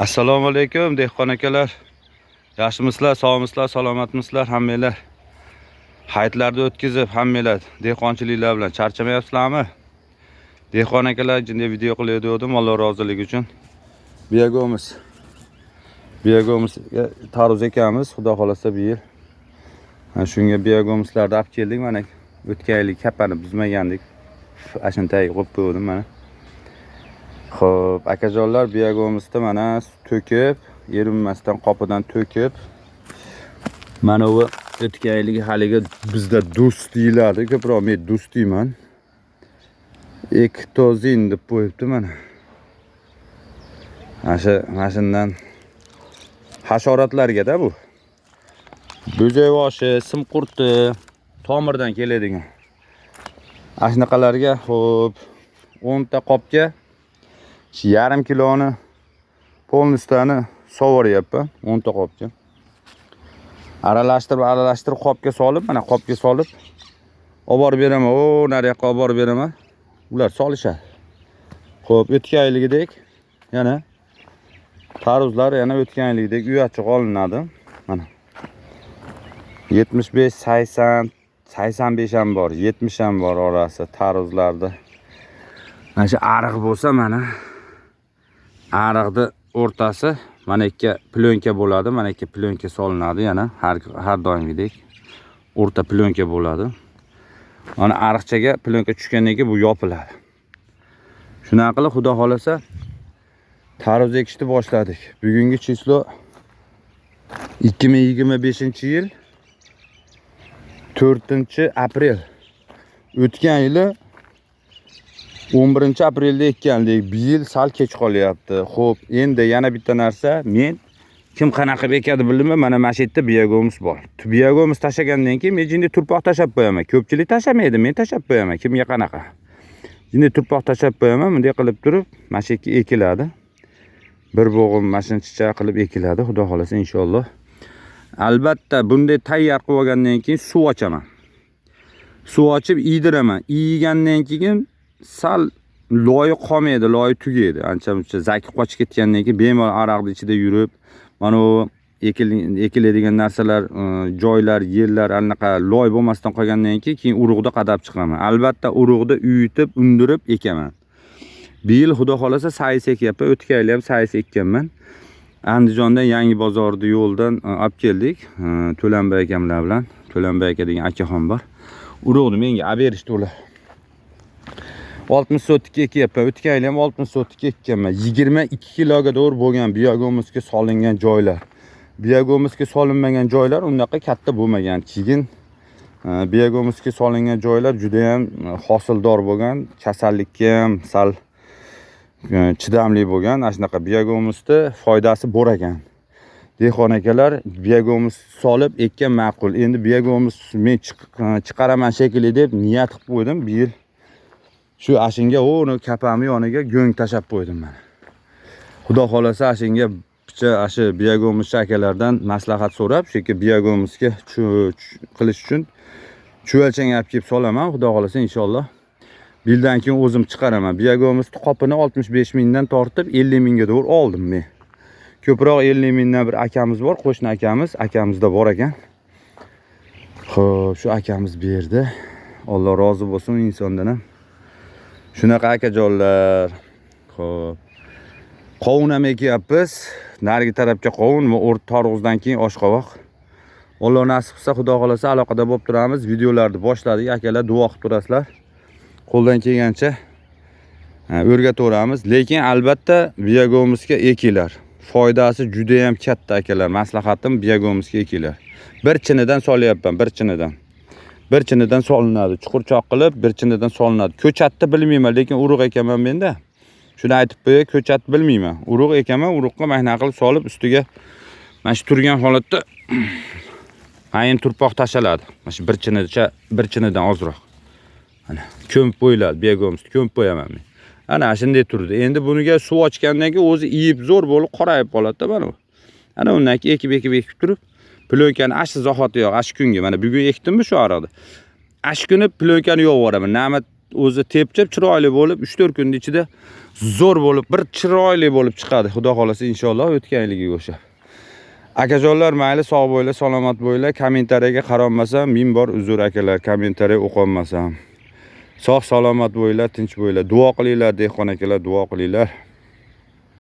Assalomu alaykum dehqon akalar. Yaxshimisizlar, sog'misizlar, salomatmisizlar hammanglar? Hayitlarni o'tkazib hammanglar dehqonchiliklar bilan charchamayapsizlarmi? Dehqon akalar, jinday video qilayotgandim, Alloh roziligi uchun. Biyagomiz. Biyagomisga tarvuz ekamiz, xudo xolasa bu yil. Mana shunga biyagomislarni olib keldik mana. O'tgan yili kapani buzmagandik. Ashuni tagiga qo'yib qo'ydim mana. Xo'p, akajonlar, biyagomisni mana to'kib, erinmasdan qopidan to'kib, mana bu o'tgan yilgi haligi bizda dust deyiladi, ko'proq men dust deyman. Ektozin deb qo'yibdi mana. Mana shu, mana shundan hasharotlarga-da bu. Bo'zayvoshi, sim qurti, tomirdan keladigan. Ana shunaqalarga, xo'p, 10 ta qopga shu yarim kiloni полностью sovoryapman 10 ta qopga. Aralashtirib, aralashtirib qopga solib, mana qopga solib olib borib beraman. O, nariyoqqa olib borib beraman. Ular solishadi. Xo'p, o'tgan yilgidek yana tarvuzlar yana o'tgan yilgidek uy ochiq olinadi. Mana 75, 80, 85 ham bor, 70 ham bor orasi tarvuzlarda. Mana shu ariq bo'lsa, mana ariqni o'rtasi mana ikki plyonka bo'ladi, mana ikki plyonka solinadi yana har doimgidek o'rta plyonka bo'ladi. Mana ariqchaga plyonka tushgandan keyin bu yopiladi. Shunaqa qilib xudo xolasa tarvuz ekishni boshladik. Bugungi число 2025-yil 4 aprel. O'tgan yili 11 aprelda ekkandik. Bu yil sal kech qolyapti. Xo'p, endi yana bitta narsa, men kim qanaqa qilib ekadi bilmayman. Mana shu yerda biogumус bor. Biogumус tashlagandan keyin men jinday turpoq tashlab qo'yaman. Ko'pchilik tashlamaydi, men tashlab qo'yaman. Kimga qanaqa. Jinday turpoq tashlab qo'yaman, bunday qilib turib, mana shu yerga ekiladi. Bir bo'g'im mana shuncha qilib ekiladi, xudo xolasa inshaalloh. Albatta bunday tayyor qilib olgandan keyin suv ochaman. Suv ochib iydiraman. Iygandan keyin sal loyi qolmaydi, loyi tugaydi. Ancha muncha zaki qochib ketgandan keyin bemalol ariqni ichida yurib, mana u ekiladigan narsalar, joylar, yerlar anaqa loy bo'lmasdan qolgandan keyin urug'ni qadab chiqaman. Albatta urug'ni uyutib, undirib ekaman. Bu yil xudo xolasa sayis ekyapman. O'tgan yil ham sayis ekkanman. Andijondan Yangi bozorni yo'ldan olib keldik. To'lanbay akamlar bilan. To'lanbay aka degan akaxon bor. Urug'ni menga olib berishdi ular. 60 sotikka ekyapman. O'tgan yil ham 60 sotikka ekkanman. 22 kiloga to'g'ri bo'lgan biogumusga solingan joylar. Biogumusga solinmagan joylar unaqa katta bo'lmagan. Keyin biogumusga solingan joylar juda ham hosildor bo'lgan, kasallikka ham sal chidamli bo'lgan. Ana shunaqa biogumusni foydasi bor ekan. Dehqon akalar, biogumus solib ekkan ma'qul. Endi biogumus men chiqaraman shekilli deb niyat qilib qo'ydim. Bu yil shu ashinga uni kapamni yoniga go'ng tashlab qo'ydim mana. Xudo xolasa ashinga picha ashi biogumuschi akalardan maslahat so'rab, shu yerga biogumusga qilish uchun chuvalchang olib kelib solaman, xudo xolasa inshaalloh. Bildan keyin o'zim chiqaraman. Biogumusni qopini 65 mingdan tortib 50 mingga to'g'ri oldim men. Ko'proq 50 mingdan bir akamiz bor, qo'shni akamiz, akamizda bor ekan. Xo'p, shu akamiz berdi. Alloh rozi bo'lsin insondan ham. Shunaqa akajonlar. Xo'p. Qovun ham ekyapmiz. Narigi tarafga qovun va o'rta tarvuzdan keyin oshqovoq. Alloh nasib qilsa, xudo xolasa aloqada bo'lib turamiz. Videolarni boshladik, akalar, duo qilib turasizlar. Qo'ldan kelgancha o'rgataveramiz. Lekin albatta biogumusga ekinglar. Foydasi juda ham katta akalar. Maslahatim biogumusga ekinglar. Bir chinidan solyapman, bir chinidan. Bir chinidan solinadi. Chuqurchoq qilib bir chinidan solinadi. Ko'chatni bilmayman, lekin urug' ekaman menda. Shuni aytib qo'yay, ko'chat bilmayman. Urug' ekaman, urug'ga mana qilib solib ustiga mana shu turgan holatda ayin turpoq tashaladi. Mana shu bir chinicha, bir chinidan ozroq. Mana ko'mib qo'yiladi, biogumusni ko'mib qo'yaman men. Ana shunday turdi. Endi buniga suv ochgandan keyin o'zi iyib zo'r bo'lib qorayib qoladi-da mana bu. Ana undan keyin ekib, ekib, ekib turib, plyonkani ashi zahotiyoq, ashi kunga mana bugun ekdimmi shu arada. Ashi kuni plyonkani yopib yuboraman. Nami O'zi tepchib, chiroyli bo'lib, 3-4 kunning ichida zo'r bo'lib, bir chiroyli bo'lib chiqadi. Xudo xolasa, inshaalloh, o'tgan yilgiga o'xshab. Akajonlar, mayli, sog' bo'linglar, salomat bo'linglar. Kommentariyaga qarolmasam, ming bor uzr, akalar, kommentariya o'qolmasam. Sog' salomat bo'linglar, tinch bo'linglar. Duo qilinglar, dehqon akalar, duo qilinglar.